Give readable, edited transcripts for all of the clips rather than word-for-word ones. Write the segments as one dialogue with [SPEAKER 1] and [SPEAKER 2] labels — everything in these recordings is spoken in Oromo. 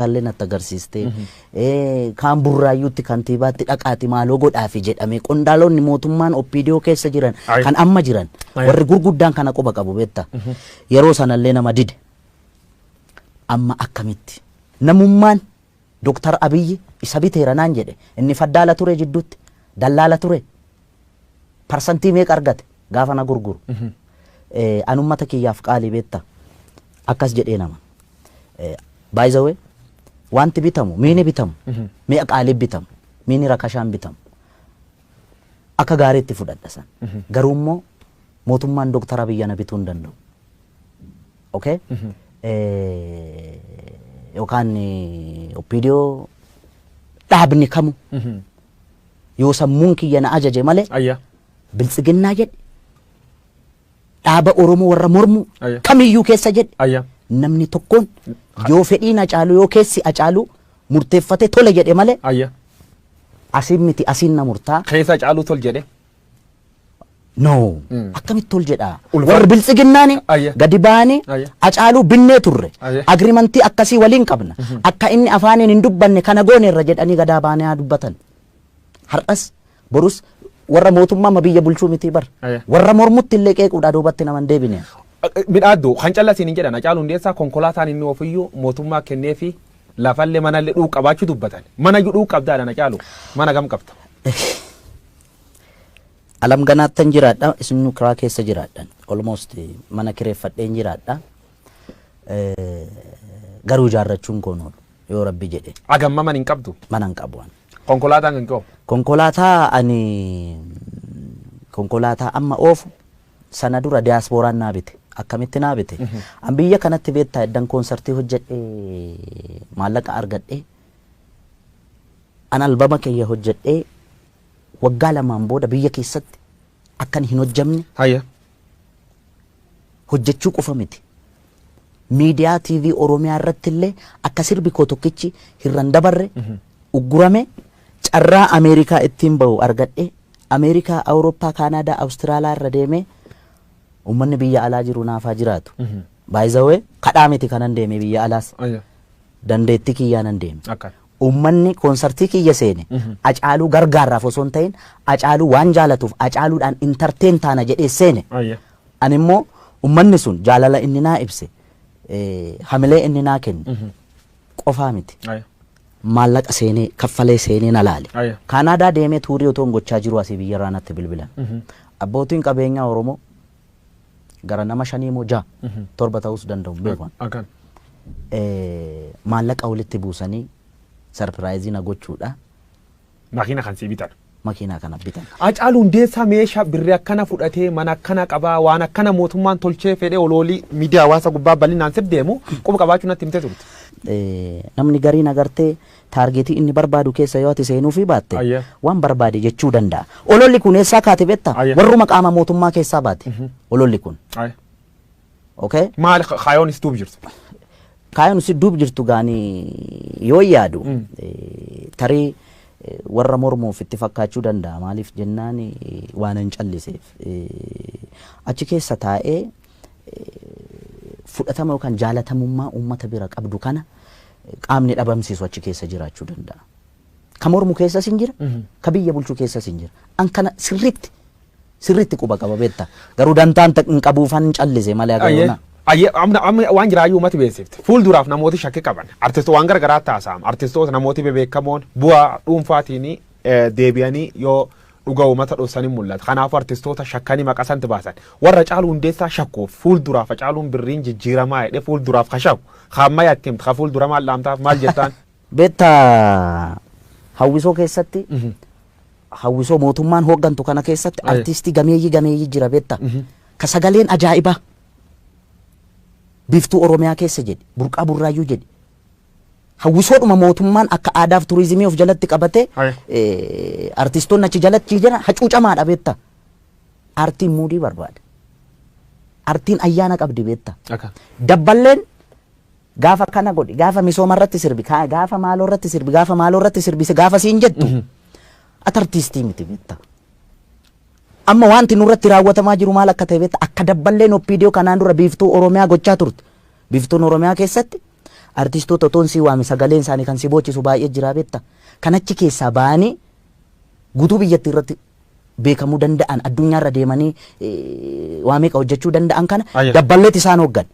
[SPEAKER 1] Illee natti agarsiiste. Kaan Burraayyuutti kantiibaatti dhaqaati maaloo godhaafi jedhame, qondaalonni mootummaan OPDO keessa jiran kan amma jiran warri gurguddaan kana quba qabu, beekta. Yeroo sanallee nama dide. Amma akkamitti? Namummaan Dooktar Abiyyi isa biteera naan jedhe, inni faddaala ture, jidduutti dallaala ture. Parsantii meeqa argate gaafa na gurguru? An ummata kiyyaaf qaalii, beekta. Akkas jedhee nama. By the way, wanti bitamu, miini bitamu, mi'a qaalii bitamu, miini rakashaan bitamu. Akka gaariitti fudhadha san. Garuu immoo mootummaan Dooktar Abiyyi na bituu hin danda'u. Okay? Yookaan OPDO dhaabni kamu yoo sammuun kiyya na ajaje malee Biltsiginnaa jedhe, dhaaba Oromoo warra mormu kamiyyuu keessa jedhe, namni tokkoon yoo fedhiin Hacaaluu, yoo keessi Hacaaluu murteeffate tole jedhe malee asiin miti, asiin na murtaa.
[SPEAKER 2] Keessa Hacaaluu tol jedhe.
[SPEAKER 1] No. Akkamitti tol jedhaa? Warri Biltsiginnaani gadi ba'anii Hacaaluu binnee turre. Agreement akkasii waliin qabna. Akka inni afaaniin hin dubbanne kana gooneerra jedhanii gadaa ba'anii haa dubbatan. Har'as borus warra mootummaa amma biyya bulchuu miti bar. Warra mormutti illee qeequudhaa duubatti nama hin deebine.
[SPEAKER 2] Midhaaddu kan callasiin hin jedhan, Hacaaluu Hundeessaa konkolaataan inni ofiyyuu mootummaa kennee fi lafallee manallee dhuu qabaachuu dubbatan. Mana iyyuu dhuu qabdaadha Hacaaluu. Mana gam qabda?
[SPEAKER 1] Alam ganaattan jiraadha. Isin kiraa keessa jiraadhan. Almost mana kireeffadheen jiraadha. Garuu ijaarrachuun koon oolu yoo Rabbi jedhe.
[SPEAKER 2] Agamma mana hin qabdu.
[SPEAKER 1] Mana hin qabu ani.
[SPEAKER 2] Konkolaataan kan qabu.
[SPEAKER 1] Konkolaataa, ani konkolaataa amma oofu sana dura diyaaspooraan naa bite. Akkamitti naa bite? An biyya kanatti, beektaa, eddan koonsartii hojjedhee maallaqa argadhee, an albama kiyya hojjedhee waggaa 2n booda biyya keessatti akkan hin hojjamne, hojjechuu qofa miti. Miidiyaa TV Oromiyaa irratti illee akka sirbi koo tokkichi hirran dabarre uggurame. Carraa Ameerikaa ittiin bahu argadhe. Ameerikaa, Awurooppaa, Kaanaadaa, Awustiraaliyaa irra deemee uummanni biyya alaa jiru naafaa jiraatu. By the way, kadhaa miti kanan deeme biyya alaas. Dandeettii kiyyaa nan deeme. Uummanni koonsartii kiyya seene Acaaluu gargaarraaf osoo hin ta'in Acaaluu waan jaalatuuf, Acaaluudhaan entertain taana jedhee seene. Ani immoo uummanni sun jaalala inni naa ibse, hamilee inni naa kenne qofaa miti. Maallaqa seenee kaffalee seenee na laale. Kaanaadaa deemee tourii otoo hin gochaa jiru asii biyyarraa natti bilbilan. Abbootiin qabeenyaa Oromoo gara nama shanii moo ja'a, torba ta'uus danda'u, hin beeku. Maallaqa walitti buusanii surprise na gochuudha.
[SPEAKER 2] Makiina kan sii bitan.
[SPEAKER 1] Makiinaa kana bitan.
[SPEAKER 2] Hacaaluu Hundeessaa meeshaa birrii akkana fudhatee mana akkana qabaa, waan akkana mootummaan tolchee fedhee oloolii miidiyaa hawaasa gubbaa bal'inaan sir deemu quba qabaachuu natti himtee turte.
[SPEAKER 1] Namni gariin agartee target inni barbaadu keessa yoo ati seenuufii baatte waan barbaade jechuu danda'a. Ololli kun eessaa kaate, beektaa? Warruma qaama mootummaa keessaa baate ololli kun. Okay?
[SPEAKER 2] Maal kaayoon is duub jirtu?
[SPEAKER 1] Kaayoon si duub jirtu gaanii yoo yaadu, tarii warra mormuuf itti fakkaachuu danda'a. Maaliif jennaan, waan hin calliseef achi keessa taa'ee fudhatama yookaan jaalatamummaa uummata bira qabdu kana qaamni dhabamsiisu achi keessa jiraachuu danda'a. Ka mormu keessas hin jira, ka biyya bulchu keessas hin jira. An kana sirriitti sirriitti quba qaba, beekta. Garuu dantaan hin qabuufan callise malee agayoona.
[SPEAKER 2] Ayyee, amma waan jiraayyuu uummati beeksifte. Fuulduraaf namooti shakkii qaban. Artistoota waan garagaraa taasa'ama. Artistoota namooti bebeekamoon bu'aa dhuunfaatiin deebi'anii yoo dhuga uummata dhoksanii mul'ata. Kanaafuu artistoota shakkanii maqaa santi baasan. Warra Hacaaluu Hundeessaa shakkuuf fuulduraaf Hacaaluun birriin jijjiiramaa jedhee fuulduraaf ka shakku. Ka ammayyaa itti himte, ka fuuldura maal dhaamtaaf, maal jettaan?
[SPEAKER 1] Beektaa, hawwisoo keessatti, hawwisoo mootummaan hooggantu kana keessatti artiistii gameeyyii gameeyyii jira, beektaa. Ka sagaleen ajaa'ibaa Biiftuu Oromiyaa keessa jedhi, Burqaa Burraayyuu jedhi. Hawwisoodhuma mootummaan akka aadaaf turizimii of jalatti qabatee artistoonni achi jalatti jiran hacuucamaadha, beektaa. Aartiin mood barbaada. Aartiin ayyaana qabdi, beektaa. Dabballeen gaafa kana godhi, gaafa misooma irratti sirbi, gaafa maaloo irratti sirbi, gaafa maaloo irratti sirbi, gaafa siin jettu ati artiistii miti, beektaa. Amma wanti nurratti raawwatamaa jiru maal akka ta'e beektaa? Akka dabballeen OPDO kanaan dura Biiftuu Oromiyaa gochaa turte. Biiftuun Oromiyaa keessatti Artistoota otoon si waame sagaleen isaanii kan si boochisu baay'ee jira beekta. Kan achi keessaa ba'anii guutuu biyyattii irratti beekamuu danda'an, addunyaarra deemanii waa meeqa hojjechuu danda'an kana dabballeet isaan hooggan.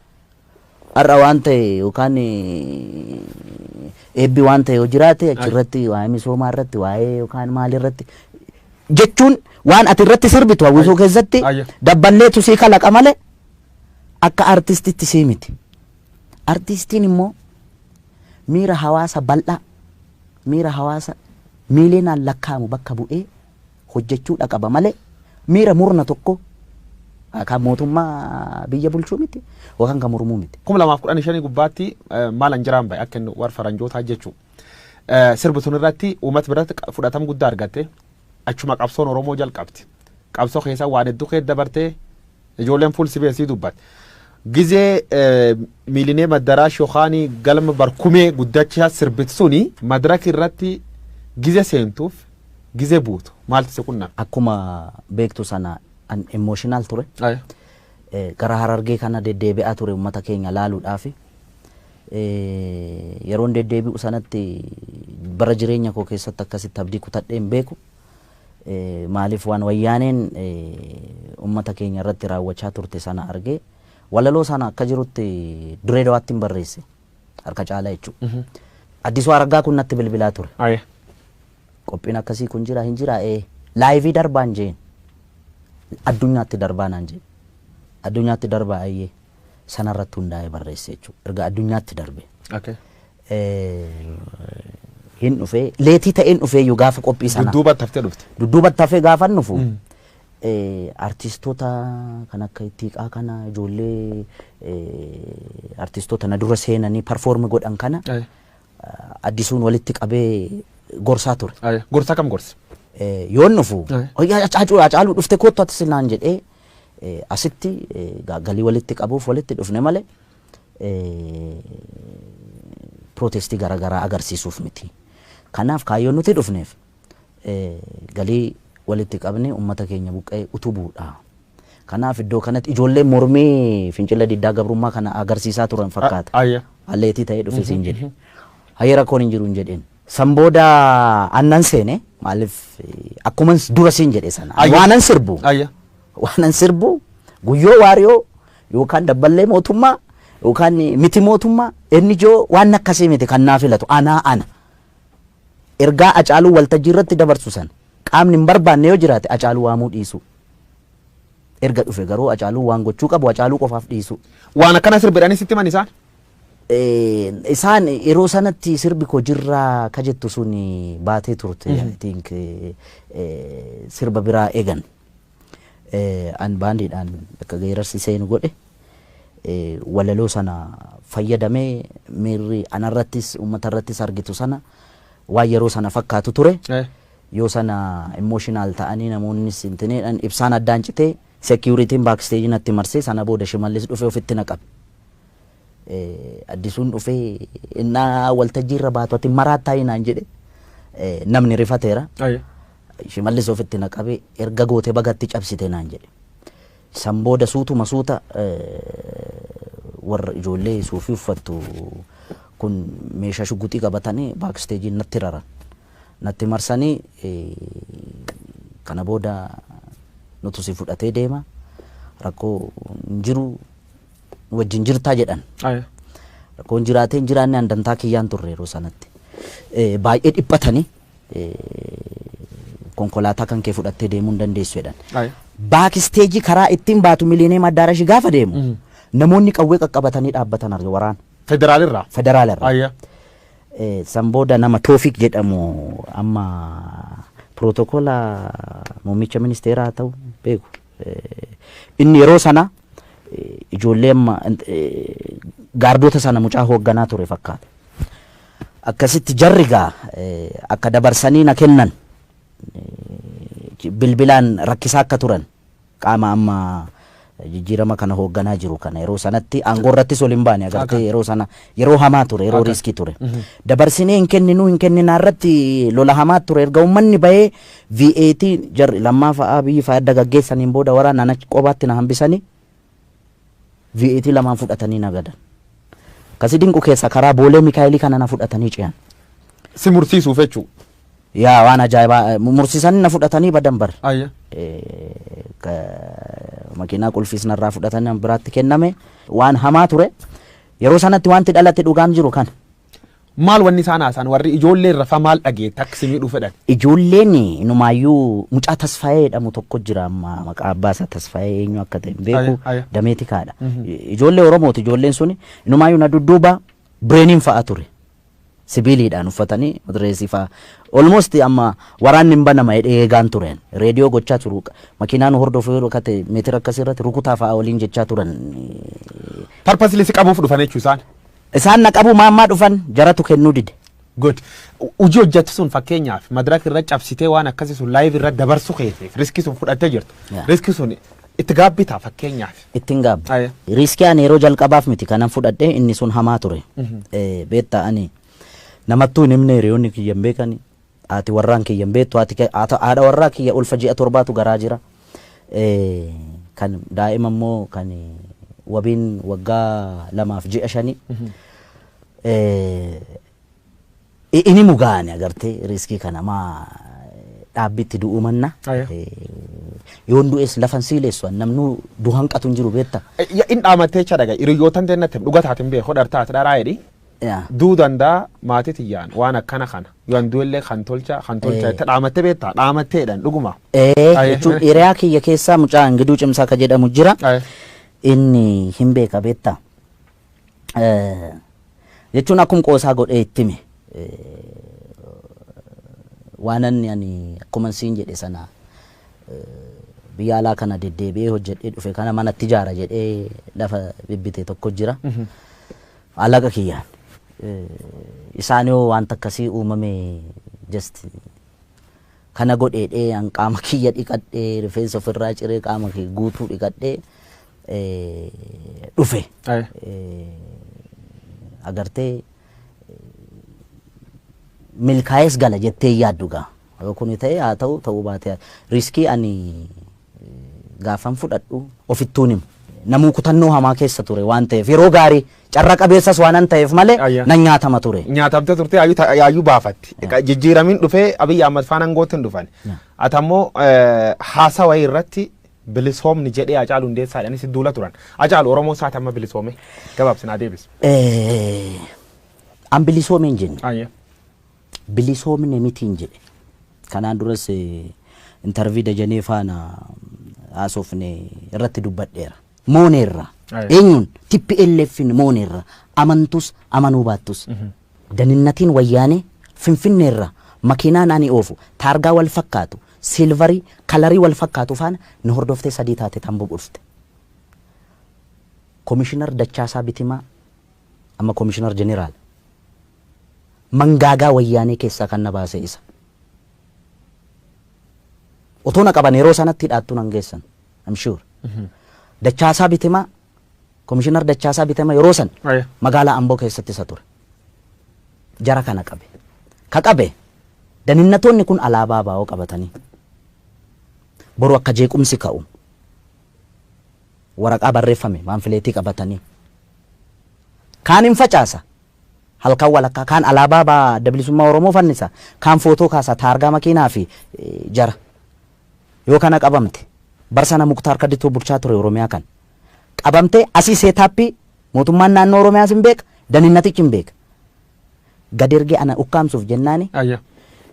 [SPEAKER 1] Har'a waan ta'e yookaan eebbi waan ta'e yoo jiraate, achirratti waa'ee misoomaa irratti, waa'ee yookaan maal irratti jechuun, waan ati irratti sirbitu hawwisoo keessatti dabballeetu sii kalaqa malee akka artistitti sii miti. Artistiin immoo miira hawaasa bal'aa, miira hawaasa miiliyoonaan lakkaa'amu bakka bu'ee hojjechuudha qaba malee miira murna tokko kan mootummaa biyya bulchuu miti yookaan kan mormuu miti.
[SPEAKER 2] 2015 gubbaatti maal anjiraan bahe akka inni warra faranjootaa jechuu. Sirbi sun irratti uummata biratti fudhatama guddaa argatte, achuma qabsoon Oromoo jalqabdi. Qabsoo keessa waan hedduu keessa dabartee ijoolleen fuul sibeessii dubbatte. Gizee Miilineem Adaraash yookaan galma barkumee guddachaa sirbitu suni madaraka irratti gize seentuuf gize buutu maaltu si qunname?
[SPEAKER 1] Akkuma beektu sana an emotional ture. Gara Harargee kana deddeebi'aa ture uummata keenya laaluudhaafi. Yeroon deddeebi'u sanatti bara jireenya koo keessatti akkasitti abdii kutadhee hin beeku. Maaliif, waan wayyaaneen uummata keenya irratti raawwachaa turte sana argee walaloo sana akka jirutti Dirree Dawaatti hin barreesse harka caalaa jechuudha. Addisuu Araggaa kun natti bilbilaa ture. Qophiin akkasii kun jira hin jira, live darbaan jeen, addunyaatti darbaa naan jeen, addunyaatti darbaa, ayyee, sanarratti hundaa'ee barreesse jechuudha. Erga addunyaatti darbe. Hin dhufee, late ta'een dhufee iyyuu gaafa qophii sanaa.
[SPEAKER 2] Dudduubatti haftee dhufte.
[SPEAKER 1] Dudduubatti hafee gaafa dhufu artistoota kan akka Ittiiqaa kana, ijoollee artistoota na dura seenanii perform godhan kana Addisuun walitti qabee gorsaa ture.
[SPEAKER 2] Gorsa kam gorsa?
[SPEAKER 1] Yoon dhufu, "Hacaaluu, dhufte, kottu ati," naan jedhee, asitti galii walitti qabuuf walitti dhufne malee protest garaagaraa agarsiisuuf miti. Kanaaf kaayyoon nuti dhufneef galii walitti qabne uummata keenya buqqee utubuudha. Kanaaf iddoo kanatti ijoollee mormii fincila diddaa gabrummaa kana agarsiisaa turan fakkaata. Late ta'ee dhufe siin jedhe. Hayyee, rakkoon hin jiru hin jedheen. San booda annan seene, maaliif, akkuma dura siin jedhe sana waanan sirbu waanan sirbu Guyyoo Waariyoo yookaan dabballee mootummaa yookaan miti mootummaa NGO waan akkasii miti kan naa filatu anaa ana. Ergaa Acaaluu waltajjii irratti dabarsu sana qaamni hin barbaanne yoo jiraate Acaaluu waamuu dhiisu. Erga dhufe garuu Acaaluu waan gochuu qabu Acaaluu qofaaf dhiisu.
[SPEAKER 2] Waan akkana sirbidhanii sitti himan isaan?
[SPEAKER 1] Isaan yeroo sanatti sirbi koo jirraa ka jettu sun baatee turte, I think sirba biraa eegan. An baandiidhaan akka geerarsi seenu godhe, walaloo sana fayyadamee miirri anarrattis uummatarrattis argitu sana waan yeroo sana fakkaatu ture. Yoo sana emotional ta'anii namoonnis intineedhaan ibsaan addaan citee, securityn backstage natti marsee, sana booda Shimallis dhufee ofitti na qabe. Addisuun dhufee, "Innaa waltajjii irra baatu ati maraattaa?" naan jedhe, namni rifateera. Shimallis ofitti na qabe, "Erga goote bagatti cabsite," naan jedhe. San booda suutuma suuta warra ijoollee suufii uffattu kun meeshaa shuguxii qabatanii backstage natti raran. Natti marsanii, "Kana booda nutu si fudhatee deema, rakkoo hin jiru, wajjin jirtaa," jedhan. Rakkoon jiraatee hin jiraanne an dantaa kiyyaan turre yeroo sanatti. Baay'ee dhiphatanii, "Konkolaataa kan kee fudhattee deemuu hin dandeessu," jedhan. Backstage karaa ittiin baatu Miliineem Addaarashi gaafa deemu namoonni qawwee qaqqabatanii dhaabbatan arge, waraana.
[SPEAKER 2] Federaalirraa.
[SPEAKER 1] Federaalarraa. San booda nama Toofik jedhamu, amma pirootokola muummicha ministeeraa haa ta'u beeku. Inni yeroo sana ijoollee amma gaardota sana mucaa hoogganaa ture fakkaata. Akkasitti jarri gaa akka dabarsanii na kennan bilbilaan rakkisaa akka turan qaama amma jijjiirama kana hoogganaa jiru kana, yeroo sanatti aangoo irrattis ol hin baane agartee, yeroo sana yeroo hamaa ture, yeroo risk ture. Dabarsinee hin kenninuu hin kenninaa irratti lola hamaa ture. Erga uummanni bahee VAT jarri lammaa fa'aa biyyi fa'aa adda gaggeessaniin booda waraana achi qobaatti na hambisanii V8 lamaan fudhatanii na gadan. Kasi dinqu keessa karaa Boolee Mikaayilii kana na fudhatanii ce'an.
[SPEAKER 2] Si mursiisuuf jechuu.
[SPEAKER 1] Yaa, waan ajaa'ibaa, mursiisanii na fudhatanii badan bar. Makiinaa qulfiis narraa fudhatanii biraatti kenname. Waan hamaa ture. Yeroo sanatti wanti dhalate dhugaan jiru kana.
[SPEAKER 2] Maal wanni isaan haasa'an, warri ijoollee irra fa maal dhageette akka si miidhuu fedhan?
[SPEAKER 1] Ijoolleen inumaayyuu mucaa Tasfaayee jedhamu tokko jira, amma maqaa abbaa isaa Tasfaayee eenyu akka ta'e hin beeku, dameeti kaadha. Ijoollee Oromooti, ijoolleen suni inumaayyuu na dudduuba bireeniin fa'a ture. Sibiiliidhaan uffatanii madireesii fa'a. Almost amma waraanni hin banama jedhee eegaan tureen. Reediyoo gochaa turu. Makiinaan hordofuu yeroo kate meetira akkasii irratti rukutaa fa'a waliin jechaa turan.
[SPEAKER 2] Purposely si qabuuf dhufan jechuu isaan.
[SPEAKER 1] Isaan na qabu maammaa dhufan, jaratu kennuu dide.
[SPEAKER 2] Good. Hojii hojjettu sun, fakkeenyaaf madaraka irra cabsitee waan akkasii sun live irra dabarsu keetiif risk sun fudhattee jirtu. Risk sun itti gaabbitaa fakkeenyaaf?
[SPEAKER 1] Ittiin gaabba. Risk ani yeroo jalqabaaf miti kanan fudhadhe, inni sun hamaa ture. Beektaa, ani namattuu hin himne, hiriyoonni kiyya hin beekani. Haati warraan kiyya hin beektu, haadha warraa kiyya ulfa ji'a 7tu garaa jira. Kan daa'ima immoo kan wabiin waggaa 2 fi ji'a 5. Inni mugaane agartee risk kana maa dhaabbitti du'uu manna. Yoon du'es lafan siilessu, namnu du'an qatu hin jiru, beekta.
[SPEAKER 2] In dhaamattee jecha dhaga hiriyyootan teennatti dhuga taatin beeku dhartaate dharaa jedhi. Duu danda'a maatii tiyyaan waan akkana kana yoon du'ellee kan tolcha kan tolcha itti dhaamattee beektaa, dhaamatteedhaan dhuguma.
[SPEAKER 1] Jechuun hiriyaa kiyya keessaa mucaa Ingiduu Cimsaa ka jedhamu jira. Inni hin beeka, beektaa. Jechuun akkuma qoosaa godhee itti hime. Waan ani akkuma siin jedhe sana biyya alaa kana deddeebi'ee hojjedhee dhufe kana manatti ijaara jedhee lafa bibbite tokko jira. Alaqa kiyyaan. Isaan yoo wanta akkasii uumame just kana godheedhee an qaama kiyya dhiqadhee, rifeensa ofirraa ciree, qaama kiyya guutuu dhiqadhee dhufe. Agartee milkaa'ees gala jettee yaaddu gaa. Yoo kuni ta'e haa ta'u, ta'uu baate risk ani gaafan fudhadhu ofittuun himu. Namuu kutannoo hamaa keessa ture waan ta'eef, yeroo gaarii carra qabeessas waan ta'eef malee nan nyaatama ture.
[SPEAKER 2] Nyaatamte turte, yaayyuu baafatti. Jijjiiramiin dhufee Abiyyi Ahmad faana aangootti hin dhufan. Ati ammoo haasaa wayii irratti bilisoomni jedhee Hacaaluu Hundeessaadhaan si duula turan. Hacaalu Oromoo isaati amma bilisoome, gabaabsinaa deebisu.
[SPEAKER 1] An bilisoome hin jenne. Bilisoomne miti hin jedhe. Kanaan duras interview Dajanee faana haasofne irratti dubbadheera. Mooneerra. Eenyuun? TPLFin mooneerra. Amantus amanuu baattus. Daninnatiin wayyaanee Finfinneerra makiinaan ani oofu taargaa wal fakkaatu, silver color wal fakkaatu faana nu hordoftee sadii taate tamboo dhufte. Komishinar Dachaasaa Bitimaa, amma komishinar jeneraal, mangaagaa wayyaanee keessaa kan na baase isa. Otoo na qaban yeroo sanatti hidhaattuu nan geessan. I'm sure. Dachaasaa Bitimaa, komishinar Dachaasaa Bitimaa yeroo san magaalaa Amboo keessatti isa ture. Jara kana qabe. Ka qabe daninnatoonni kun alaabaa baa'oo qabatanii boru akka jeequmsi ka'u waraqaa barreeffame pamphlet qabatanii kaan hin facaasa halkan walakkaa, kaan alaabaa baa adda bilisummaa Oromoo fannisa, kaan footoo kaasa, taargaa makiinaa fi jara yoo kana qabamte bar sana Muktaar Kaditoo bulchaa ture Oromiyaa kan qabamte asii setup mootummaan naannoo Oromiyaas hin beeka, daninnatichi hin beeka, gad ergee ana ukkaamsuuf jennaani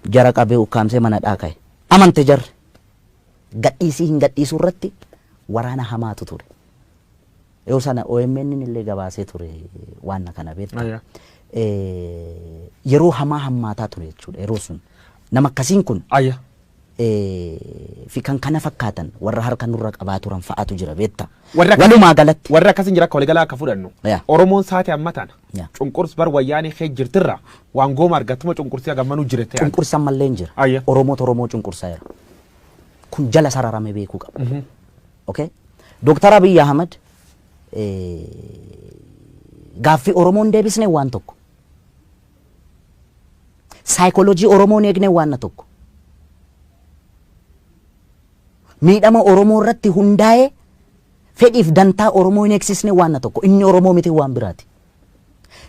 [SPEAKER 1] jara qabee ukkaamsee mana dhaaka'e. Amante jarri gadhiisii hin gadhiisuu irratti waraana hamaatu ture. Yoo sana OMN illee gabaasee ture waan kana, beekta. Yeroo hamaa hammaataa ture jechuudha yeroo sun. Nama akkasiin kun fi kan kana fakkaatan warra harka nurra qabaa turan fa'aatu jira, beekta. Walumaa galatti.
[SPEAKER 2] Warri akkasiin jira, akka waliigalaa akka fudhannu. Oromoon saate amma tana. Cunqurs bar wayyaanee kee jirtirra waan gooma argattuma cunqursii hagammanuu jirette.
[SPEAKER 1] Cunqursan mallee hin jira. Oromootu Oromoo cunqursaa jira. Kun jala sararame beekuu qaba. Okay? Dooktar Abiy Ahmad gaaffii Oromoon deebisne waan tokko. Saayikooloojii Oromoon eegne waan tokko. Miidhama Oromoo irratti hundaa'ee fedhiif dantaa Oromoo hin eegsisne waan tokko. Inni Oromoo miti, waan biraati.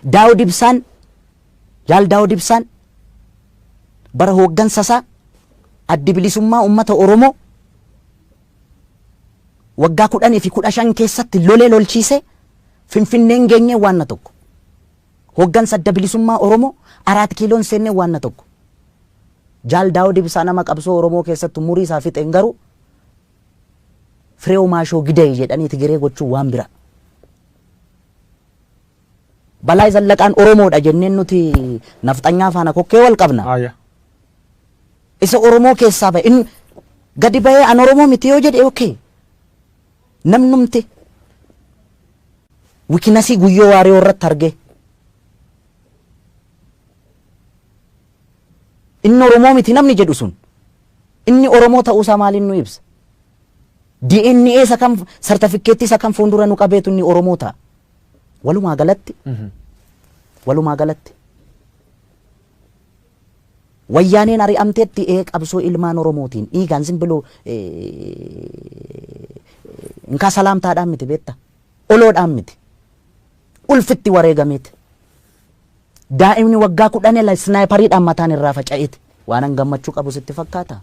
[SPEAKER 1] Daawud Ibsaan, Jaal Daawud Ibsaan bara hooggansa isaa Addi Bilisummaa Uummata Oromoo waggaa 10 fi 15 keessatti lolee lolchiisee Finfinneen geenyee waanna tokko. Hooggansa Adda Bilisummaa Oromoo Araat Kiiloon seennee waanna tokko. Jaal Daawud Ibsaa nama qabsoo Oromoo keessatti umurii isaa fixeen garuu Fireew Maashoo Gidee jedhanii Tigiree gochuun waan bira. Balaay Zallaqaan Oromoodha jenneen nuti nafxanyaa faana kokkee wal qabna. Isa Oromoo keessaa ba'e. Inni gadi ba'ee an Oromoo miti yoo jedhe, okay. Namnumti wikinasii Guyyoo Waariyoo irratti argee. Inni Oromoo miti namni jedhu sun. Inni Oromoo ta'uusaa maaliin nu ibsa? DNA isa kam, sartifikkeettii isa kam fuuldura nu qabeetu inni Oromoo ta'a? Walumaa galatti Wayyaaneen ari'amteetti ee qabsoo ilmaan Oromootiin dhiigaan simbiloo inkaa salaamtaadhaan miti, beekta, oloodhaan miti, ulfitti wareegameeti. Daa'imni waggaa 10 sniper iidhaan mataan irraa faca'eeti. Waan an gammachuu qabu sitti fakkaata?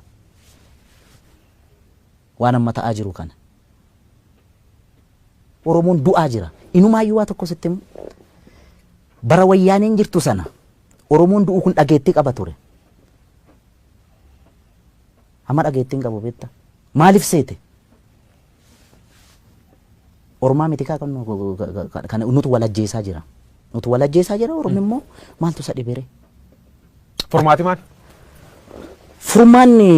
[SPEAKER 1] Waan amma ta'aa jiru kana. Oromoon du'aa jira. Inumaayyuu waa tokko sitti himu. Bara Wayyaaneen jirtu sana Oromoon du'u kun dhageettii qaba ture. Amma dhageettii hin qabu, beektaa? Maaliif seete? Ormaa miti kaa kan nutu wal ajjeesaa jira. Nutu wal ajjeesaa jira. Ormi immoo maaltu isa dhibere?
[SPEAKER 2] Furmaati maal?
[SPEAKER 1] Furmaanni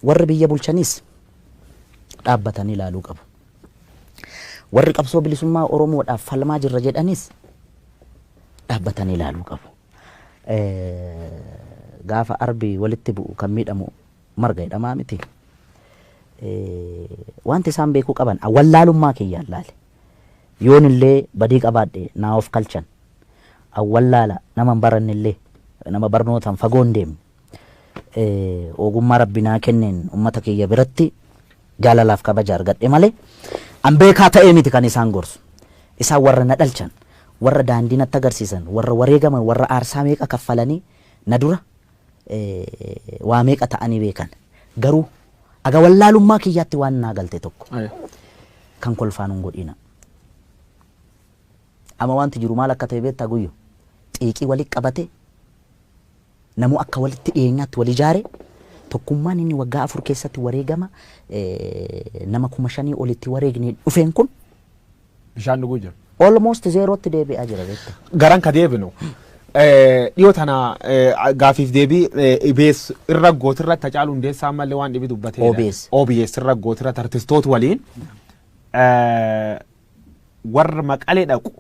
[SPEAKER 1] warri biyya bulchanis dhaabbatanii ilaaluu qabu. Warri qabsoo bilisummaa Oromoodhaaf falmaa jirra jedhanis dhaabbatanii ilaaluu qabu. Gaafa arbi walitti bu'u kan miidhamu marga jedhamaa miti. Wanti isaan beekuu qaban wallaalummaa kiyyaan laale. Yoon illee badii qabaadhe naa of kalchan. Wallaala nama hin baranne illee, nama barnootaan fagoo hin deemne. Ogummaa Rabbi naa kenneen uummata kiyya biratti jaalalaaf kabaja argadhe malee an beekaa ta'ee miti kan isaan gorsu. Isaan warra na dhalchan, warra daandii natti agarsiisan, warra wareegaman, warra aarsaa meeqa kaffalanii na dura waa meeqa ta'anii beekan. Garuu aga wallaalummaa kiyyaatti waan naa galte tokko kan kolfaan hin godhina. Amma wanti jiru maal akka ta'e beektaa, Guyyo? Xiiqii walitti qabate namuu akka walitti dhiyeenyaatti wal ijaare, tokkummaan inni waggaa 4 keessatti wareegama nama 5,000 olitti wareegne dhufeen kun
[SPEAKER 2] Bishaan dhuguu jiru.
[SPEAKER 1] Almost zero tti deebi'aa jira, beektaa.
[SPEAKER 2] Garan ka deebinu. Dhiyoo tana gaafiif deebii EBS irra gootirratti Hacaaluu Hundeessaa ammallee waan dhibi dubbateedha.
[SPEAKER 1] OBS.
[SPEAKER 2] OBS irra gootirratti artistoota waliin warra Maqalee dhaqu,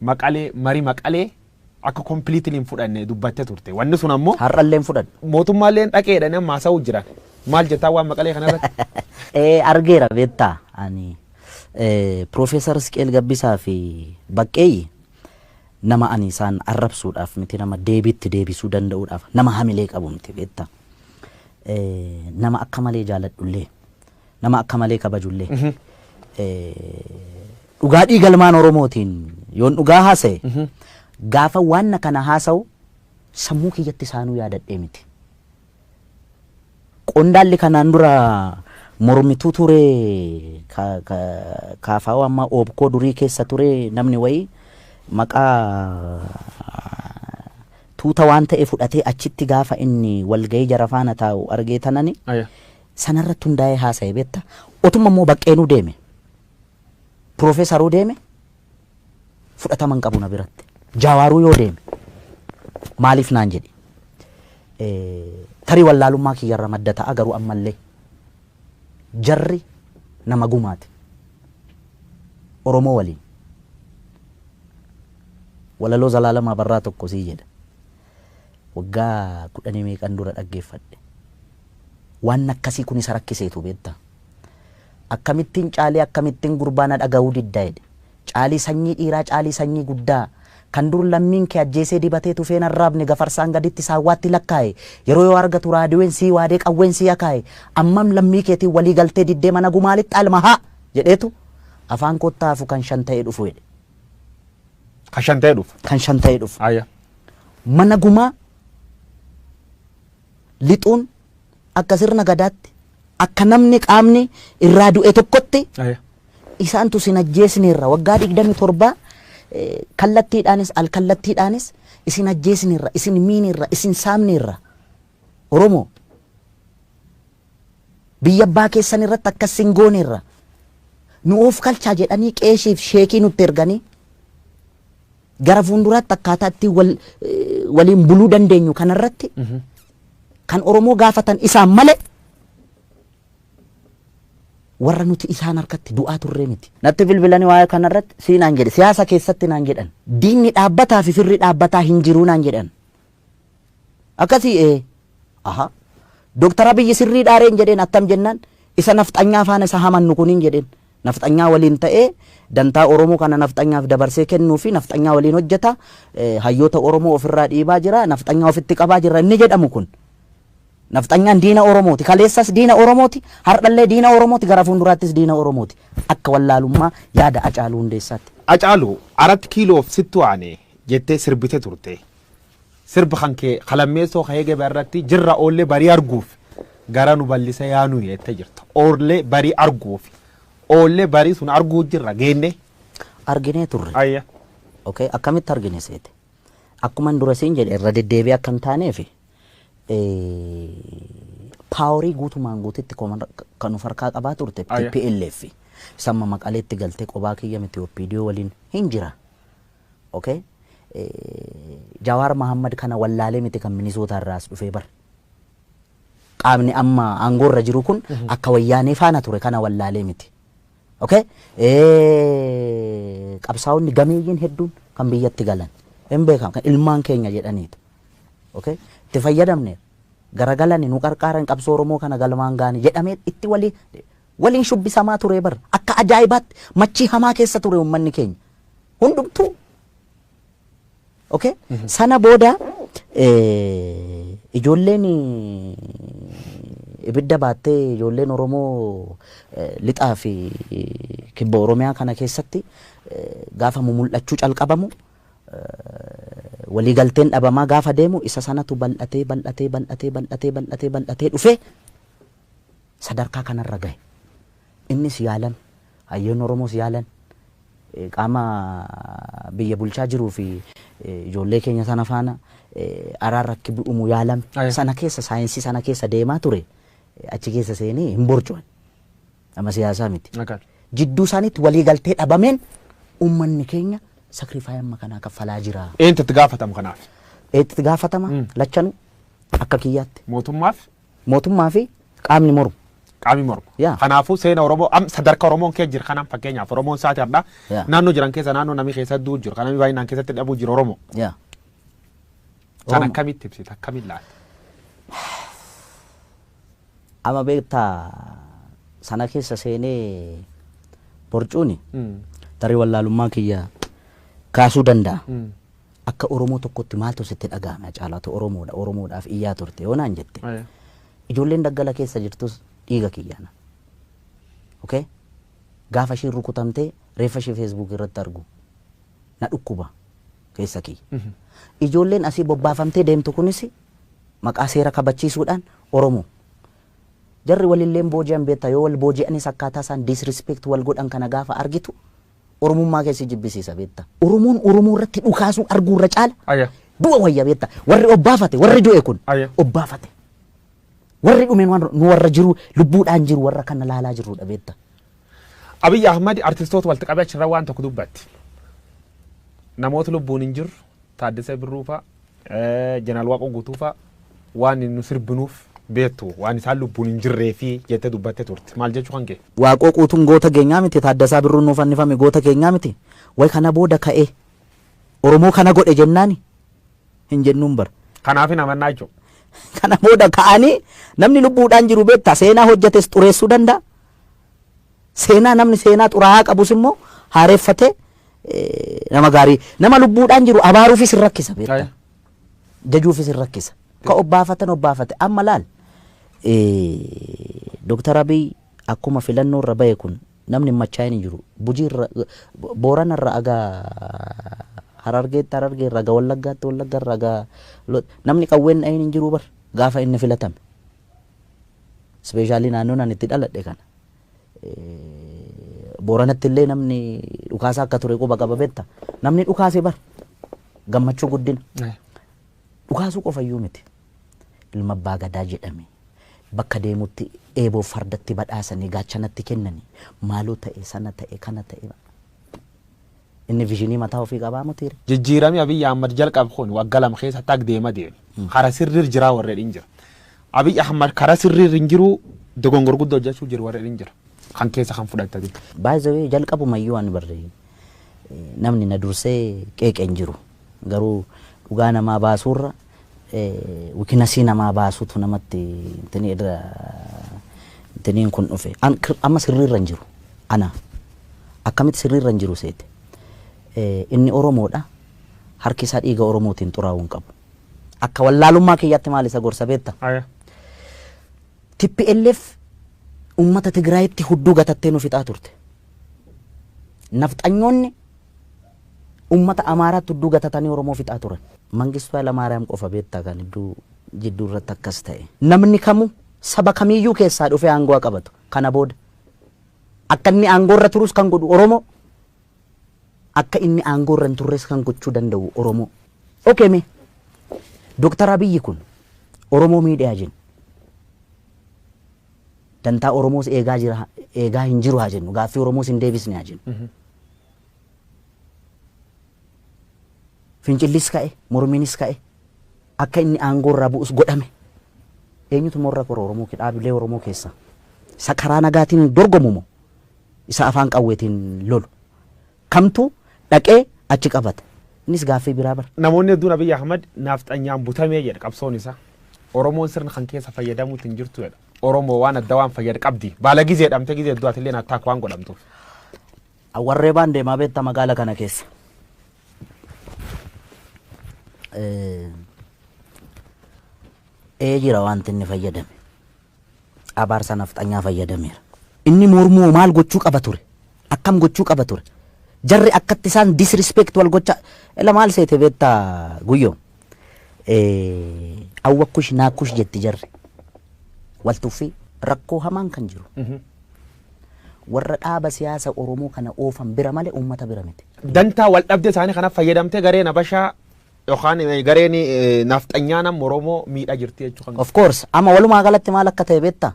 [SPEAKER 2] Maqalee marii Maqalee akka completely hin fudhanne dubbattee turte. Wanni sun ammoo
[SPEAKER 1] Har'allee hin fudhadhu.
[SPEAKER 2] Mootummaallee dhaqeedha amma haasa'uu jiran. Maal jettaa waan Maqalee kanarratti?
[SPEAKER 1] Argeera, beektaa, ani Piroofeesar Isqeel Gabbisaa fi Baqqeeyyi nama ani isaan arrabsuudhaaf miti, nama deebiitti deebisuu danda'uudhaaf nama hamilee qabu miti, beektaa. Nama akka malee jaaladhullee, nama akka malee kabajullee, dhugaa dhiigalmaan Oromootiin yoon dhugaa haasa'e, gaafa waan kana haasa'u sammuu kiyyatti isaanuu yaadadhee miti. Qondaalli kanaan dura mormituu ture, kaafaa'oo amma oobkoo durii keessa ture, namni wayii maqaa tuuta waan ta'e fudhatee achitti gaafa inni walgahii jara faana taa'u argee tanani sanarratti hundaa'ee haasa'e, beekta. Otuma immoo Baqqeenuu deeme, Piroofeesaruu deeme, fudhatama hin qabu na biratti. Jaawaaruu yoo deeme maaliif naan jedhe, tarii wallaalummaa kiyyarra madda ta'a, garuu ammallee jarri nama gumaati. Oromoo waliin walaloo Zalaalamaa Barraa tokko sii jedha. Waggaa kudhanii meeqan dura dhaggeeffadhe. Waan akkasii kun isa rakkiseetu, beektaa. Akkamittiin caalii, akkamittiin gurbaa na dhaga'uu didda jedhe. Caalii sanyii dhiiraa, caalii sanyii guddaa. Kan dur lammiin kee ajjeesee dibatee tufeen arraabne, gafarsaan gaditti saawwaatti lakkaa'e. Yeroo yoo argatu raadiyoon sii waadee qawween sii akaa'e. Ammam lammii keetiin walii galtee diddee mana gumaalitti alma haa jedheetu afaan kottaafu kan shan ta'ee dhufu jedhe.
[SPEAKER 2] Kan 5 ta'ee dhufu.
[SPEAKER 1] Kan 5 ta'ee dhufu.
[SPEAKER 2] Ayya.
[SPEAKER 1] Mana gumaa lixuun akka sirna gadaatti akka namni qaamni irraa du'e tokkotti
[SPEAKER 2] Ayya.
[SPEAKER 1] isaantu sin ajjeesneerra waggaa 27 kallattiidhaanis alkallattiidhaanis isin ajjeesneerra, isin miineerra, isin saamneerra. Oromoo biyya abbaa keessan irratti akkas sin gooneerra, nu of kalchaa jedhanii qeeshiif sheekii nutti erganii gara fuulduraatti akkaataa itti waliin buluu dandeenyu kanarratti kan Oromoo gaafatan isaan malee warra nuti isaan harkatti du'aa turree miti. Natti bilbilanii waa'ee kanarratti sii naan jedhe, siyaasa keessatti naan jedhan. Diinni dhaabbataa fi firri dhaabbataa hin jiruu naan jedhan. Akkasii aha. Dooktar Abiyyi sirrii dhaareen jedheen attam jennaan isa nafxanyaa faana isa hamannu kuniin jedheen. Nafxanyaa waliin ta'ee dantaa Oromoo kana nafxanyaaf dabarsee kennuu fi nafxanyaa waliin hojjeta, hayyoota Oromoo ofirraa dhiibaa jira, nafxanyaa ofitti qabaa jira inni jedhamu kun. Nafxanyaan diina Oromooti. Kaleessas diina Oromooti. Har'allee diina Oromooti. Gara fuulduraattis diina Oromooti. Akka wallaalummaa yaada Hacaaluu Hundeessaatti.
[SPEAKER 2] Hacaaluu 4 kiiloof sittu aane jettee sirbite turte. Sirba kan kee kalammeessoo ka'ee gaba irratti jirra oollee barii arguuf gara nu bal'ise yaanuu jettee jirta. Oollee barii arguuf. Oollee barii sun arguu jirra geenne.
[SPEAKER 1] Arginee turre.
[SPEAKER 2] Ayya.
[SPEAKER 1] Okay, akkamitti argine seete? Akkuma dura siin jedhe irra deddeebi'ee akka hin taaneef paaworii guutumaan guututti kan of harkaa qabaa turte TPLF. Samma Maqaleetti galtee qobaa kiyya miti OPDO waliin hin jira. Okay? Jawaar Mahammad kana wallaalee miti kan Minisootaa irraas dhufee bar. Qaamni amma aangoorra jiru kun akka wayyaanee faana ture kana wallaalee miti. Okay? Qabsaa'onni gameeyyiin hedduun kan biyyatti galan hin beekamu kan ilmaan keenya jedhaniitu. Okay? Itti fayyadamne garagalani nu qarqaaran qabsoo Oromoo kana galmaan gaani jedhamee itti waliin shubbisamaa ture bar. Akka ajaa'ibaatti machii hamaa keessa ture uummanni keenya. Hundumtuu. Okay? Sana booda ijoolleen ibidda baattee ijoolleen Oromoo lixaa fi kibba Oromiyaa kana keessatti gaafa mumul'achuu calqabamu waliigalteen dhabamaa gaafa deemu isa sanatu bal'atee bal'atee bal'atee bal'atee bal'atee bal'atee dhufee sadarkaa kanarra gahe. Innis yaalan, hayyoonni Oromoos yaalan, qaama biyya bulchaa jiruu fi ijoollee keenya sana faana araarra akka bu'umu yaalame. Sana keessa saayinsii sana keessa deemaa ture achi keessa seenee hin borcuwan. Nama siyaasaa miti. Jidduu isaaniitti waliigaltee dhabameen uummanni keenya sakrifaayii amma kanaa kaffalaa jira.
[SPEAKER 2] Eenyutu itti gaafatama kanaaf?
[SPEAKER 1] Eenyutu itti gaafatama? Lachanuu akka kiyyaatti.
[SPEAKER 2] Mootummaaf?
[SPEAKER 1] Mootummaa fi qaamni mormu.
[SPEAKER 2] Qaamni mormu. Kanaafuu seena Oromoo am sadarkaa Oromoon kee jira kanaan fakkeenyaaf Oromoon saati har'a naannoo jiran keessa naannoo namni keessa du'u jiru kan namni baay'inaan keessatti dhabuu jiru Oromoo. Sana akkamitti ibsita? Akkamitti laata?
[SPEAKER 1] Amma beektaa sana keessa seenee borcuuni tarii wallaalummaa kiyya kaasuu danda'a. Akka Oromoo tokkotti maaltu sitti dhaga'ame Hacaalaatu Oromoodha Oromoodhaaf iyyaa turte yoo naan jette. Ijoolleen daggala keessa jirtus dhiiga kiyyaana. Okay? Gaafa isheen rukutamtee reeffa ishee Facebook irratti argu na dhukkuba keessa kiyya. Ijoolleen asii bobbaafamtee deemtu kunis maqaa seera kabachiisuudhaan Oromoo. Jarri walilleen booji'an beektaa yoo wal booji'anis akkaataa isaan disrespect wal godhan kana gaafa argitu Oromummaa keessi jibbisiisa beektaa. Oromoon Oromoo irratti dhukaasuu arguu irra caala du'a wayya beektaa. Warri obbaafate warri du'e kun obbaafate. Warri dhume nu warra jiru lubbuudhaan jiru warra kana laalaa jirrudha beektaa.
[SPEAKER 2] Abiyyi Ahmad artistoota walitti qabee achirra waan tokko dubbatti. Namoota lubbuun hin jirru Taaddasee Birruu fa'a, Jeneraal Waaqoo Guutuu fa'a waan nu sirbinuuf beektu waan isaan lubbuun hin jirree fi jettee dubbattee turte. Maal jechuu kan kee?
[SPEAKER 1] Waaqoo Guutuun goota keenyaa miti, Taaddasaa Birruun nuuf fannifame goota keenyaa miti. Way kana booda ka'ee Oromoo kana godhe jennaani hin jennuun bara.
[SPEAKER 2] Kanaaf hin amannaa jechuudha.
[SPEAKER 1] Kana booda ka'anii namni lubbuudhaan jiru beektaa seenaa hojjetes xureessuu danda'a. Seenaa namni seenaa xuraa'aa qabus immoo haareeffatee nama gaarii nama lubbuudhaan jiru abaaruufis hin rakkisa beektaa. Jajuufis hin rakkisa. Ka obbaafatan obbaafate amma laal Dooktar Abiy akkuma filannoo irra bahe kun namni hin machaa'in hin jiru. Bujii irra Boorana irra agaa Harargeetti Harargee irraa ga Wallaggaatti Wallagga irraa ga namni qawween dhahin hin jiru bar gaafa inni filatame. Especially naannoon ani itti dhaladhe kana. Booranatti illee namni dhukaasa akka ture quba qaba beekta. Namni dhukaase bar gammachuu guddina. Dhukaasuu qofayyuu miti. Ilma abbaa gadaa jedhame. Bakka deemutti eeboo fardatti badhaasanii gaachanatti kennanii maaloo ta'e sana ta'e kana ta'e. Inni vision mataa ofii qabaa mutiire.
[SPEAKER 2] Jijjiiramni Abiyyi Ahmad jalqabe kun waggaa 2 keessa akka deema deeme. Kara sirriir jiraa warreen hin jira. Abiyyi Ahmad karaa sirriir hin jiru, dogongor guddoo hojjechuu jiru warreen hin jira. Kan keessa kan fudhatanii.
[SPEAKER 1] Baay'ee jalqabumayyuu ani barree namni na dursee qeeqe hin jiru. Garuu dhugaa namaa baasuurra weakness namaa baasuutu namatti intini irra intiniin kun dhufe. Amma sirriirra hin jiru. Ana akkamitti sirriirra hin jiru seete. Inni Oromoodha. Harki isaa dhiiga Oromootiin xuraa'uu hin qabu. Akka wallaalummaa kiyyaatti maal isa gorsa beekta? TPLF uummata Tigraayitti hudduu gatattee nu fixaa turte. Nafxanyoonni uummata Amaaraatti hudduu gatatanii Oromoo fixaa turan. Mangistuu Hayilamaariyaam qofa beektaa kan iddoo jidduu irratti akkas ta'e. Namni kamuu saba kamiyyuu keessaa dhufee aangoo qabatu kana booda. Akka inni aangoo irra turus kan godhu Oromoo. Akka inni aangoo irra hin turres kan gochuu danda'u Oromoo. Okay mee Dooktar Abiyyi kun Oromoo miidhaa jennu. Dantaa Oromoos eegaa jira, eegaa hin jiru haa jennu, gaaffii Oromoos hin deebisne haa jennu. Fincillis ka'e, mormiinis ka'e, akka inni aangoo irraa bu'us godhame. Eenyutu morra kora Oromoo dhaabilee Oromoo keessa? Isa karaa nagaatiin dorgomu moo isa afaan qawweetiin lolu? Kamtu dhaqee achi qabata? Innis gaaffii biraa bara.
[SPEAKER 2] Namoonni hedduun Abiyyi Ahmad naafxanyaan butamee jedha qabsoon isaa. Oromoon sirna kan keessa fayyadamuutti hin jirtu jedha. Oromoo waan adda waan fayyada qabdi. Baala gizee dhamte gizee hedduu atillee attaak waan godhamtuuf.
[SPEAKER 1] Warree baan deemaa beekta magaala kana keessa. Ee jira wanti inni fayyadame. Abaarsa nafxanyaa fayyadameera. Inni mormuu maal gochuu qaba ture? Akkam gochuu qaba ture? Jarri akkatti isaan disrespect wal gocha ila maal seete beektaa guyyoo? Awwakkush naakkush jetti jarri. Wal tuffii rakkoo hamaan kan jiru. Warra dhaaba siyaasa Oromoo kana oofan bira malee uummata bira miti.
[SPEAKER 2] Dantaa wal dhabdee isaanii kanaaf fayyadamtee gareen Habashaa yookaan gareen nafxanyaa nama Oromoo miidhaa jirti jechuudha.
[SPEAKER 1] Of course, amma walumaa galatti maal akka ta'e beektaa?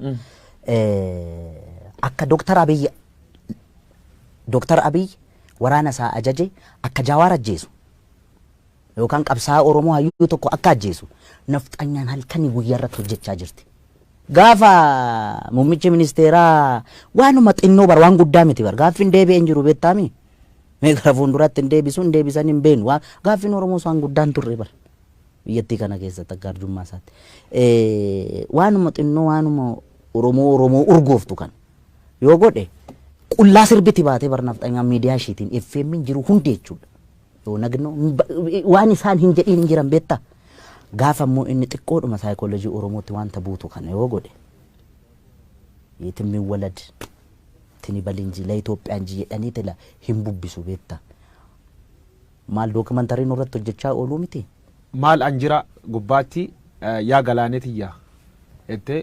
[SPEAKER 1] Akka Dooktar Abiy waraana isaa ajaje akka Jawaar ajjeesu yookaan qabsaa'aa Oromoo hayyuu tokko akka ajjeesu nafxanyaan halkanii guyyaa irratti hojjechaa jirti. Gaafa muummichi ministeeraa waanuma xinnoo bar, waan guddaa miti bar, gaaffiin deebi'ee hin jiru beektaami. Mee gara fuulduraatti hin deebisu hin deebisan hin beenu. Gaaffiin Oromoo waan guddaa hin turre bar. Biyyattii kana keessatti akka arjummaa isaatti. Waanuma xinnoo, waanuma Oromoo Oromoo urgooftu kan yoo godhe qullaa sirbiti baatee bar nafxanyaan miidiyaa ishiitiin FM jiru hundi jechuudha. Yoo nagnoo waan isaan hin jedhiin hin jiran beektaa. Gaafa immoo inni xiqqoodhuma saayikoolojii Oromootti wanta buutu kana yoo godhe የትም ይወለድ እንትን ይበል እንጂ ለኢትዮጵያ እንጂ jedhanii tila hin bubbisu beektaa. Maal documentary nurratti hojjechaa ooluu miti.
[SPEAKER 2] Maal an jira gubbaatti yaa galaanetiyya jettee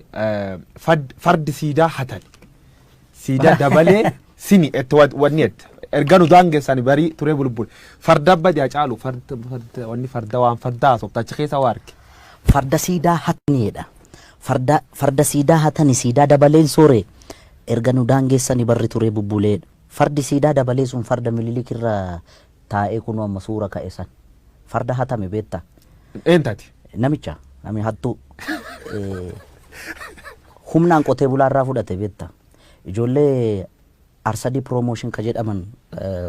[SPEAKER 2] fardi siidaa hatan siidaa dabalee sini itti wanni jette erga nu daangessan barii turee bulbul farda badii caalu farda wanni farda waan farda haasofta achi keessa waa arge.
[SPEAKER 1] Farda siidaa hataniidha. Farda siidaa hatani siidaa dabaleen soore erga nu daangeessani barri turee bubbuleedha. Fardi siidaa dabalee sun farda Mililik irra taa'ee kunuu amma suura ka'e san. Farda hatame beektaa?
[SPEAKER 2] Eentati?
[SPEAKER 1] Namicha nami hattuu humnaan qotee bulaa irraa fudhate beektaa? Ijoollee Arsadii Promotion ka jedhaman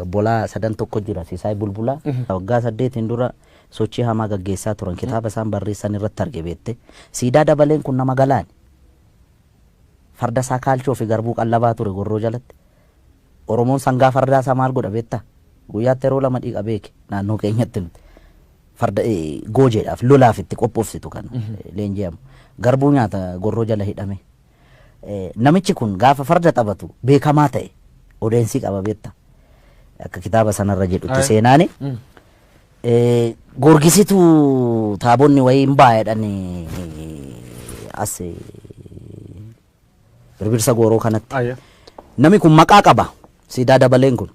[SPEAKER 1] bolaa sadan tokko jira, Sisaay Bulbulaa. Waggaa 8n dura sochii hamaa gaggeessaa turan, kitaaba isaan barreessan irratti arge beette. Siidaa dabaleen kun nama galaani. Farda isaa kaalchoo fi garbuu qallabaa ture gorroo jalatti. Oromoon sangaa fardaa isaa maal godha beektaa? Guyyaatti yeroo lama dhiqa beeke naannoo keenyatti nuti. Farda goojeedhaaf lolaaf itti qophoofsitu kan leenji'amu. Garbuu nyaata gorroo jala hidhame. Namichi kun gaafa farda taphatu beekamaa ta'e odeensii qaba beektaa? Akka kitaaba sanarra jedhutti seenaani. Goorgisitu taabonni wayii hin ba'a jedhani as Birbirsa Gooroo kanatti. Namni kun maqaa qaba. Siidaa Dabaleen kun.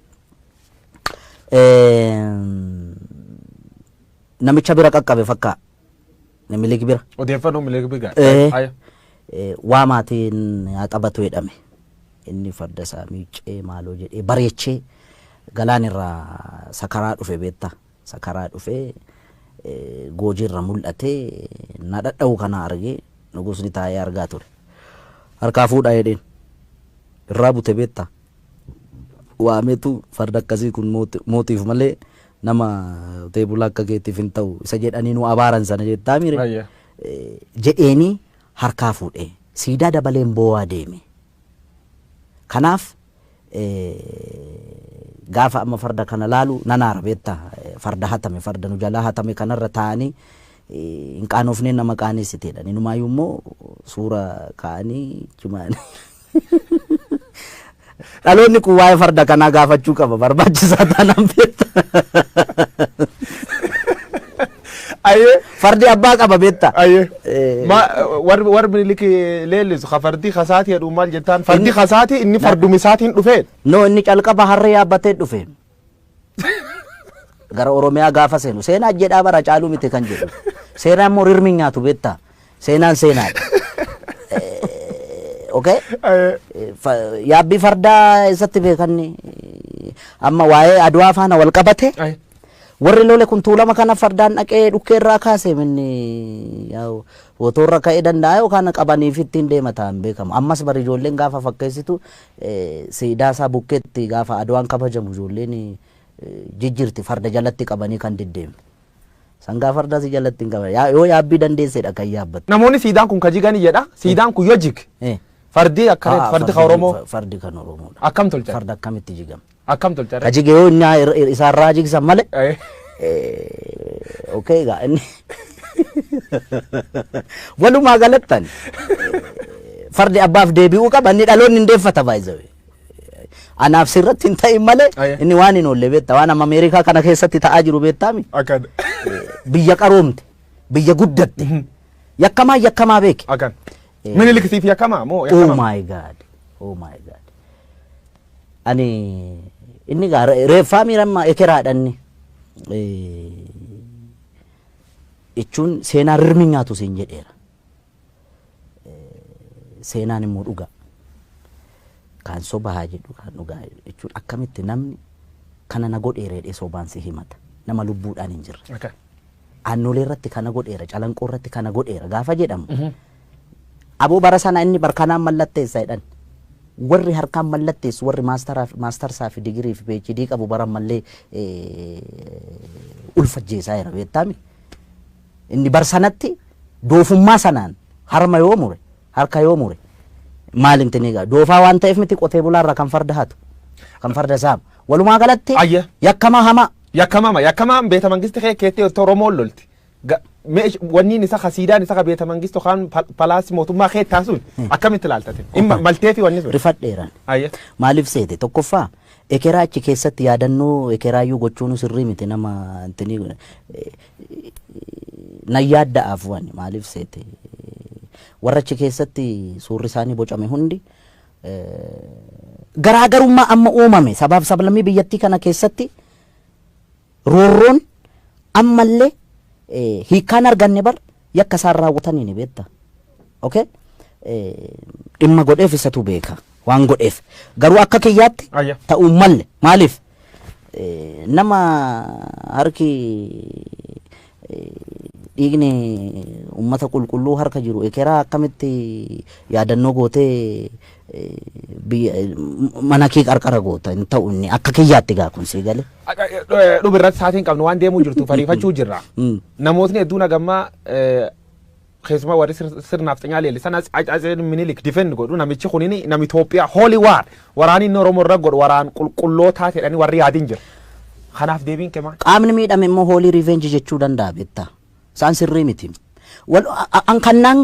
[SPEAKER 1] Namicha bira qaqqabe fakkaa. Minilik bira.
[SPEAKER 2] Odeeffannoo Minilik bira.
[SPEAKER 1] Waa maatiin haa taphatu jedhame. Inni farda isaa miiccee maaloo jedhee bareechee galaan irraa sakaraa dhufe beektaa. Sakaraa dhufee goojii irra mul'atee na dhadha'u kana argee nugusni taa'ee argaa ture. Harkaa fuudhaa jedheen. Irraa bute beektaa. Waametu farda akkasii kun mootiif malee nama teebula akka keetiif hin ta'u isa jedhanii nu abaaran sana jettaa mire. Jedheenii harkaa fuudhee Siidaa Dabaleen boo'aa deeme. Kanaaf gaafa amma farda kana laalu nanaara beektaa, farda hatame, farda nu jalaa hatame kanarra taa'anii hin qaanofnee nama qaaneessiteedha. Inumaayyuu immoo suura kaa'anii jimaan. Dhaloonni kun waa'ee farda kanaa gaafachuu qaba, barbaachisaa taanaan beektaa. Fardi abbaa qaba beektaa.
[SPEAKER 2] Ma warri Minilik leellisu ka fardi kasaati jedhu maal jettaan, fardi kasaati inni fardumi isaatiin dhufee.
[SPEAKER 1] No, inni calqaba harree yaabbatee dhufe. Gara Oromiyaa gaafa seenu seenaa jedhaa bara caaluu miti kan jedhu. Seenaa immoo rirmi nyaatu beektaa. Seenaan seenaadha. Okay? Yaabbii fardaa eessatti beekanni amma waa'ee Adwaa faana wal qabate. Warri lole kun Tuulama kana fardaan dhaqee dhukkee irraa kaase minni fotoorra ka'ee danda'a yookaan qabaniif ittiin deema ta'an beekamu. Ammas bari ijoolleen gaafa fakkeessitu siidaa isaa bukkeetti gaafa Adwaan kabajamu ijoolleen jijjiirti, farda jalatti qabanii kan deddeemu. Sangaa fardaa si jalatti hin qaban. Yoo yaabbii dandeessedha kan yaabbattu.
[SPEAKER 2] Namoonni siidaan kun ka jigani jedha. Siidaan kun yoo jig. Fardi akka fardi kan Oromoo.
[SPEAKER 1] Fardi kan Oromoodha.
[SPEAKER 2] Akkam tolchan?
[SPEAKER 1] Farda akkamitti jigama?
[SPEAKER 2] Akkam tolchan?
[SPEAKER 1] Ka jige yoo inni isaarraa jigsan malee. Okay egaa inni walumaa galattan fardi abbaaf deebi'uu qaba, inni dhaloonni hin deeffata baay'ee. Anaaf sirratti hin ta'in malee inni waan hin oolle beektaa, waan amma Ameerikaa kana keessatti ta'aa jiru beektaami.
[SPEAKER 2] Akkan.
[SPEAKER 1] Biyya qaroomte, biyya guddatte, yakkamaa yakkamaa beeke.
[SPEAKER 2] Akkan. Minilik siif yakkamaa moo
[SPEAKER 1] Oh
[SPEAKER 2] yakkamaa?
[SPEAKER 1] my God. Oh my God. Ani inni gaa reeffaa miiramma ekeraadhanni. Jechuun seenaa rirmi nyaatu siin jedheera. Seenaan immoo dhugaa. Kaan soba haa jedhu, kaan dhugaa jechuun akkamitti namni kana na godheera jedhee sobaan si himata. Nama lubbuudhaan hin jirre. Aannolee irratti kana godheera, Calanqoo irratti kana godheera gaafa jedhamu. Aboo bara sana inni barkanaan mallatteessa jedhan. Warri harkaan mallatteessu, warri maastarsaa fi digirii fi PhD qabu bara mallee ulfajjeessaa jira beektaami. Inni bar sanatti doofummaa sanaan harma yoo mure, harka yoo mure maal intini egaa doofaa waan ta'eef miti qotee bulaarraa kan farda hatu, kan farda saamu. Walumaa galatti yakkamaa hamaa.
[SPEAKER 2] Yakkamama yakkamaan beeta mangisti kee keettee Oromoon lolti. Wanniin isa siidaan isa beeta mangistu kan palaasii mootummaa kee taasuun akkamitti ilaaltate? Maltee fi wanni sun.
[SPEAKER 1] Rifadheeran. Maaliif seete, tokkoffaa ekeraa achi keessatti yaadannoo ekeraayyuu gochuun sirrii miti, nama intini nan yaadda'aaf waan maaliif seete, warra achi keessatti suurri isaanii bocame hundi garaagarummaa amma uumame sabaaf sablammii biyyattii kana keessatti roorroon ammallee hiikkaan arganne bar yakka isaan raawwatanii ni beekta. Okay? Dhimma godheef isatu beeka waan godheef. Garuu akka kiyyaatti ta'uu malle, maaliif nama harki dhiigni uummata qulqulluu harka jiru ekeraa akkamitti yaadannoo gootee mana kee qarqara goota? Hin ta'u inni akka kiyyaatti gaa kun sii galee.
[SPEAKER 2] Dhuma irratti sa'aatiin qabnu waan deemuu jirtu fariifachuu jirra. Namootni hedduun hagammaa keessumaa warri sirnaaf xinyaa leellisan Atsee Minilik defend godhu, namichi kunini nama Itoophiyaa holy war waraanni inni Oromoo irra godhu waraan qulqullootaa jedhanii warri yaadin jira. Kanaaf deebiin kee maal?
[SPEAKER 1] Qaamni miidhame immoo holy revenge jechuu danda'a beektaa. Isaan sirrii miti. An kan naan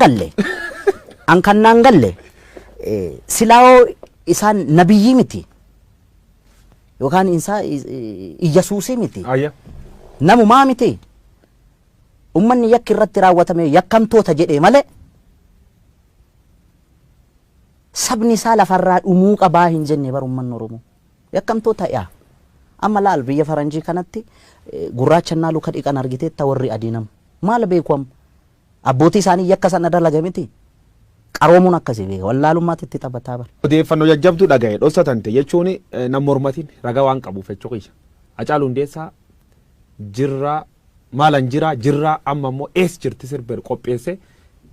[SPEAKER 1] galle silaa'oo isaan nabiyyii miti. Yookaan isaa Iyyasuusii miti. Namumaa miti. Uummanni yakki irratti raawwatame yakkamtoota jedhee malee sabni isaa lafarraa dhumuu qabaa hin jenne bar uummanni Oromoo. Yakkamtoota yaa. Amma laal, biyya faranjii kanatti gurraachannaa luka dhiqan argiteetta warri adii nama. Maal beeku amma? Abbootii isaanii yakka sana dalaga miti. Qaroomuun akkasii beeka. Wallaalummaatti itti taphataa bara.
[SPEAKER 2] Odeeffannoo jajjabduu dhagaye dhoksatante jechuun nam mormatiin ragaa waan qabuuf jechuu kiyya. Hacaaluu Hundeessaa jirraa maalan jira jirraa, amma immoo ees jirti sirba qopheesse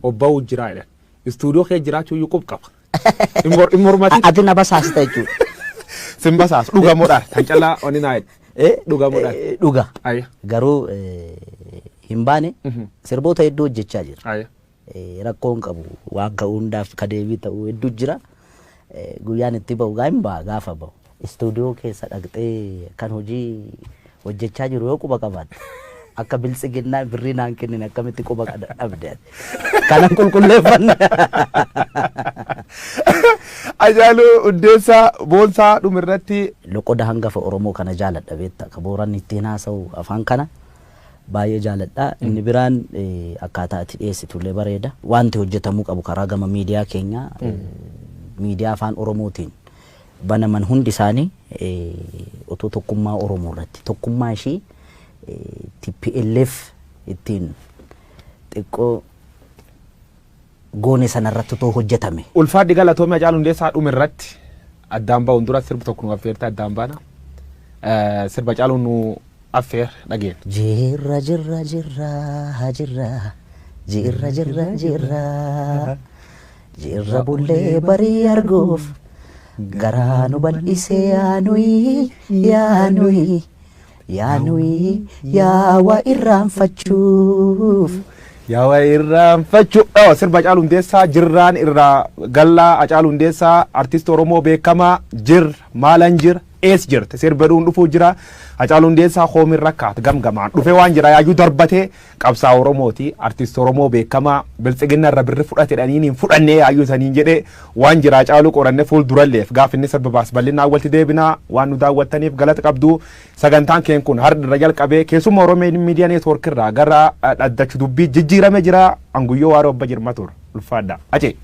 [SPEAKER 2] obba'uu jira jedhan. Istuudiyoo kee jiraachuu iyyuu qub qaba. In mormatiin.
[SPEAKER 1] Ati na basaasta jechuudha.
[SPEAKER 2] Sin basaas, dhugamoodhaan kan callaa oni naa jedhe. Dhugamoodhaan.
[SPEAKER 1] Dhuga.
[SPEAKER 2] Ayya.
[SPEAKER 1] Garuu hin baane, sirboota hedduu hojjechaa jira.
[SPEAKER 2] Ayya.
[SPEAKER 1] Rakkoo hin qabu, waan ka'uu hundaaf ka deebii ta'uu hedduu jira. Guyyaan itti ba'u gaa hin ba'a gaafa ba'u. Istuudiyoo keessa dhaqxee kan hojii hojjechaa jiru yoo quba qabaatte, akka biltsiginnaa birrii naan kennine akkamitti quba dhabde ati? Kanan qulqulleeffanna.
[SPEAKER 2] Hacaaluu Hundeessaa boonsaa dhumirratti.
[SPEAKER 1] Loqoda hangafa Oromoo kana jaaladha beekta. Ka Booranni ittiin haasa'u afaan kana baay'ee jaaladha. Inni biraan akkaataa ati dhiyeessitullee bareeda. Wanti hojjetamuu qabu karaa gama miidiyaa keenyaa, miidiyaa afaan Oromootiin banaman hundi isaanii otoo tokkummaa Oromoo irratti, tokkummaa ishii TPLF ittiin xiqqoo goone sanarratti otoo hojjetame.
[SPEAKER 2] Ulfaadhi, galatoomii. Hacaaluu Hundeessaa, dhumirratti addaan ba'uun dura sirbi tokko nu affeerte addaan baana. Sirba Hacaaluu nu affeer dhageenya.
[SPEAKER 1] Jirra, jirra, jirra, jirra, jirra, jirra, jirra, jirra, bullee barii arguuf garaa nu bal'isee, yaanuyi yaanuyi yaanuyi yaawaa irraanfachuuf.
[SPEAKER 2] Yaawaa irraanfachuu. Sirba Hacaaluu Hundeessaa jirraan irraa gallaa. Hacaaluu Hundeessaa, artist Oromoo beekamaa, jir maalan jira ees jirte sirba dhuun dhufuu jira. Hacaaluu Hundeessaa hoomin rakkaat gamgamaan dhufe waan jira yaayyuu darbatee qabsaa Oromooti, artist Oromoo beekamaa biltsiginna irra birri fudhate dhaniin hin fudhannee yaayyuu saniin jedhee waan jira Hacaaluu qoranne fuulduralleef gaaf inni sirba baas bal'inaan walitti deebinaa. Waan nu daawwattaniif galata qabdu. Sagantaan keen kun har'a irra jalqabee keessummaa Oromoo Miidiyaa Neetwoork irraa gara dhaddachu dubbii jijjiirame jira. Anguyyoo waaroo abba jirma ture, ulfaadha. Acee.